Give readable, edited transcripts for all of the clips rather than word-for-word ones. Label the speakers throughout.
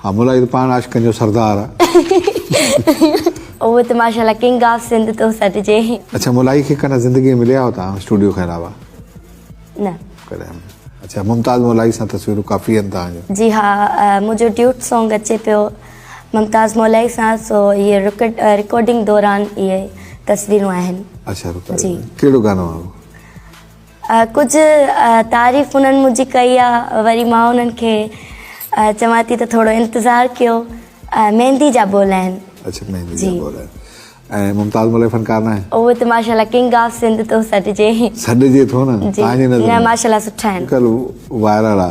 Speaker 1: ها مولائي ته پاڻ عاشقن جو سردار آ.
Speaker 2: اهو ته ماشاءالله ڪنگ آف سنڌ ٿو سڏجي.
Speaker 1: اڇا مولائي کي ڪڏهن زندگي ۾ مليا آهيو توهان اسٽوڊيو کان علاوه؟
Speaker 2: نه.
Speaker 1: ڪڏهن نه. اڇا ممتاز مولائي سان تصويرون ڪافي آهن توهان جون.
Speaker 2: جي ها منهنجو ڊيوٽ سانگ اچي پيو ممتاز مولائي سان سو اهي رڪارڊنگ دوران اهي تصويرون آهن.
Speaker 1: اڇا رڪارڊنگ ڪهڙو گانو آهي اهو؟
Speaker 2: ڪجهه تعريف انهن منهنجي ڪئي آ وري مان انهن کي چوان ٿي ته ٿورو انتظار ڪيو ميندي جا ٻول آهن.
Speaker 1: اڇا ميندي جا ٻول آهن ۽ ممتاز مولائي فنڪار ناهي؟
Speaker 2: اهو ته ماشاءالله ڪنگ آف سنڌ ٿو سڏجي.
Speaker 1: سڏجي ٿو نه توهان جي نظر
Speaker 2: ۾. نه ماشاءالله سٺا آهن.
Speaker 1: اڄڪلهه وائرل آ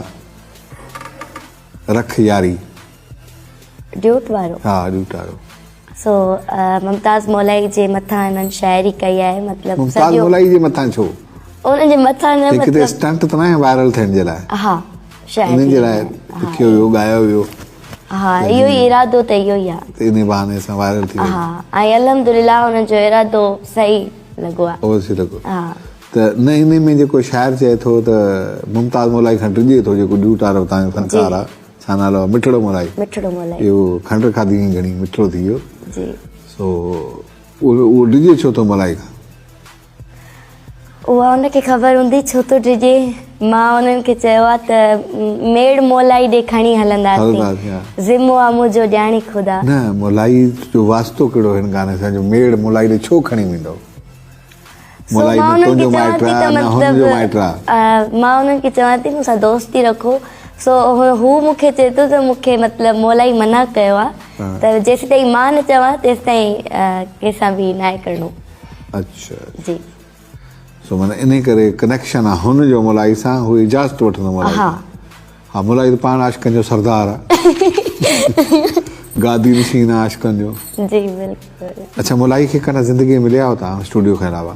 Speaker 1: رک ياري.
Speaker 2: ڊيوٽ وارو.
Speaker 1: ها ڊيوٽ وارو.
Speaker 2: سو ممتاز مولائي جي مٿان هنن شاعري ڪئي آهي مطلب
Speaker 1: ممتاز مولائي جي مٿان ڇو؟
Speaker 2: انهن جي مٿان نه
Speaker 1: مطلب هڪ اسٽنٽ ته ناهي وائرل ٿيڻ جي لاء.
Speaker 2: ها
Speaker 1: شاعري انهن جي لاء لکيو ويو ڳايو ويو.
Speaker 2: ها اهو ئي ارادو ته اهو ئي آهي.
Speaker 1: ته انهي بهاني سان وائرل ٿي ويو.
Speaker 2: ها ۽ الحمدلله انهن جو ارادو صحيح لڳو آهي.
Speaker 1: اهو صحيح لڳو.
Speaker 2: ها
Speaker 1: ته نه انهي ۾ جيڪو شاعر چئي ٿو ته ممتاز مولائي کان ڊڄي ٿو جيڪو ڊيوٽ وارو تان جو فنڪار آهي. ڇا نالو آ مٺڙو مولائي.
Speaker 2: مٺڙو مولائي.
Speaker 1: اهو کنڊ کاڌي هئي گهڻي مٺڙو ٿي ويو.
Speaker 2: جي.
Speaker 1: سو اهو ڊڄي ڇو ٿو مولائي کان؟
Speaker 2: اها ان کي خبر هوندي ڇو ٿو ڊڄي. مان انهن کي چيو آ ته ميڙ مولائي ڏي کڻي هلنداسين. ذمو آ منهنجو ڄاڻي خدا.
Speaker 1: نه مولائي جو واسطو ڪهڙو هن گاني سان جو ميڙ مولائي ڏي ڇو کڻي ويندو؟
Speaker 2: سو مان انهن کي چوان ٿي ته مطلب مان انهن کي چوان ٿي مون سان دوستي رکو سو هو مون کي چئي ٿو ته مون کي مطلب مولائي منع ڪيو آ ته جيسيتائين مان نه چوان تيسيتائين ڪنهن سان به ناهي ڪرڻو.
Speaker 1: اڇا
Speaker 2: جي.
Speaker 1: سو معنيٰ انهي ڪري ڪنيڪشن آ هن جو مولائي سان هو اجازت وٺندو مولائي کان. ها مولائي ته پاڻ عاشقن جو سردار آ. گادي نشين آ عاشقن جو.
Speaker 2: جي بلڪل.
Speaker 1: اڇا مولائي کي ڪڏهن زندگي ۾ مليا آهيو توهان اسٽوڊيو کان علاوه؟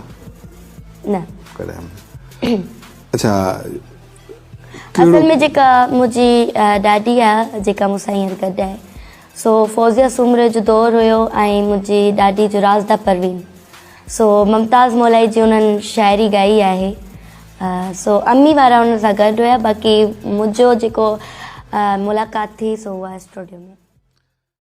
Speaker 2: نه.
Speaker 1: ڪڏهن نه. اڇا
Speaker 2: اصل ۾ جيڪا منهنجي ڏاڏي آ جيڪا مون سان هينئر گڏ آهي سو فوزيه سومري جو دور هيو ۽ منهنجي ڏاڏي جو رازده پروين سو ممتاز مولائي جي انهن شاعري ڳائي آهي سو امي وارا انهن سان گڏ هيا باقي منهنجو جيڪو ملاقات ٿي سو اها اسٽوڊيو ۾.